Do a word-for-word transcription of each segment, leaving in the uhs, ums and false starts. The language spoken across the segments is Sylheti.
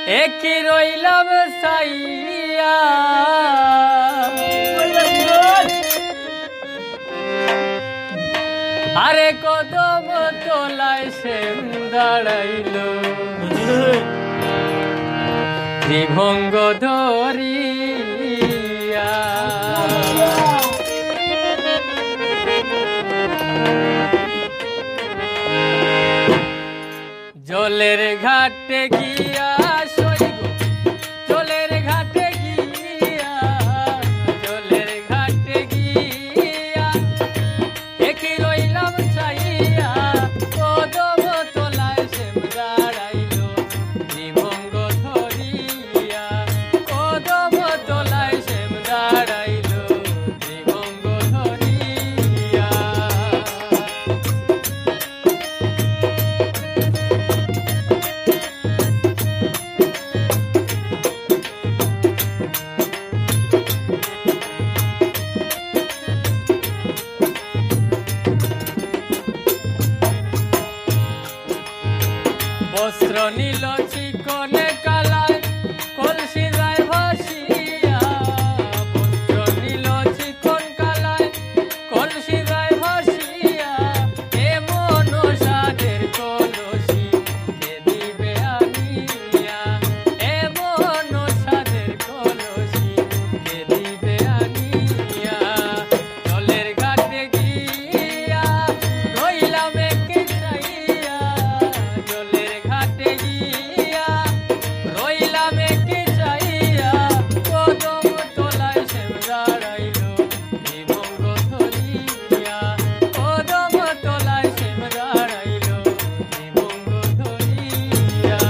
একই রইলাম চাইয়া। আরে কদম তলায় শ্যাম দাঁড়াইল, ত্রিভঙ্গ ধরিয়া। জলের ঘাটে গিয়া সইব, জলের ঘাটে গিয়া, জলের ঘাটে গিয়া, একই রইলাম চাইয়া, কদম তলায় শ্যাম দাঁড়াইল, ত্রিভঙ্গ ধরিয়া, কদম তলায় শ্যাম দাঁড়াইল, ত্রিভঙ্গ ধরিয়া। বস্ত্র নীল চিকন কালায় কলসি যায় ভাসিয়া, বস্ত্র নীল চিকন কালায় কলসি যায় ভাসিয়া, এমন সাধের কলসি কে দিবে আনিয়া, এমন সাধের কলসি কে দিবে আনিয়া। জলের ঘাটে গিয়া রইলাম একে চাইয়া, জলের ঘাটে গিয়া রইলাম একে চাইয়া, কদম তলায় শ্যাম দাঁড়াইল, ত্রিভঙ্গ ধরিয়া, কদম তলায় শ্যাম দাঁড়াইল, ত্রিভঙ্গ ধরিয়া।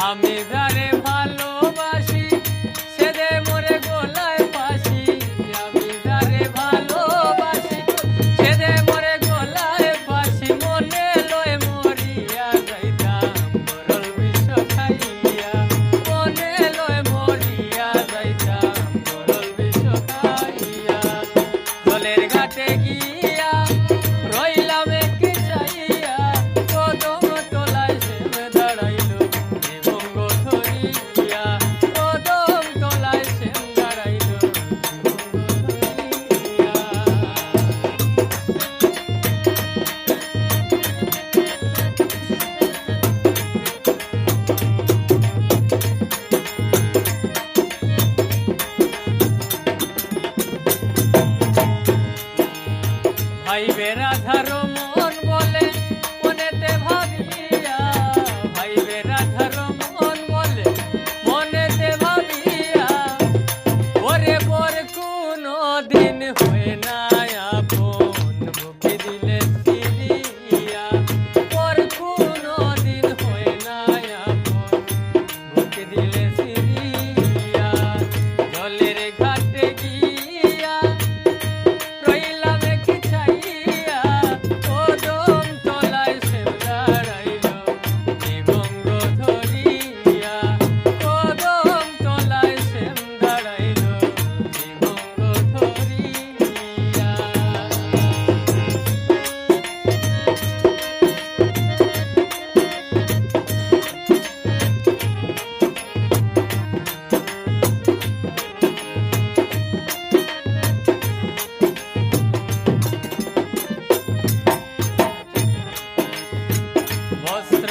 আমি যারে ভালোবাসি, সে দে মোরে গলায় ফাঁসি। আমি যারে ভালোবাসি, সে দে মোরে গলায় ফাঁসি। মনে লয় মরিয়া যাইতাম পরল বিষ খাইয়া, মনে লয় মরিয়া যাইতাম পরল বিষ খাইয়া। জলের ঘাটে গিয়া রইলাম একে চাইয়া, কদম তলায় শ্যাম দাঁড়াইল, ত্রিভঙ্গ ধরিয়া। কদম তলায় শ্যাম দাঁড়াইল, ত্রিভঙ্গ ধরিয়া। ভাইবে রাধার মন বলে মনেতে ভাবিয়া, ভাইবে রাধার মন বলে মনেতে ভাবিয়া, ওরে পর কোনো দিন হয় না আপন, বুকে দিলে ফিরিয়া, পর কোনো দিন হয় না আপন, বুকে দিলে ফিরিয়া। জলের ঘাটে গিয়া রইলাম একে চাইয়া, কদম তলায় শ্যাম দাঁড়াইল, ত্রিভঙ্গ ধরিয়া। কদম তলায় শ্যাম দাঁড়াইল, ত্রিভঙ্গ ধরিয়া। বস্ত্র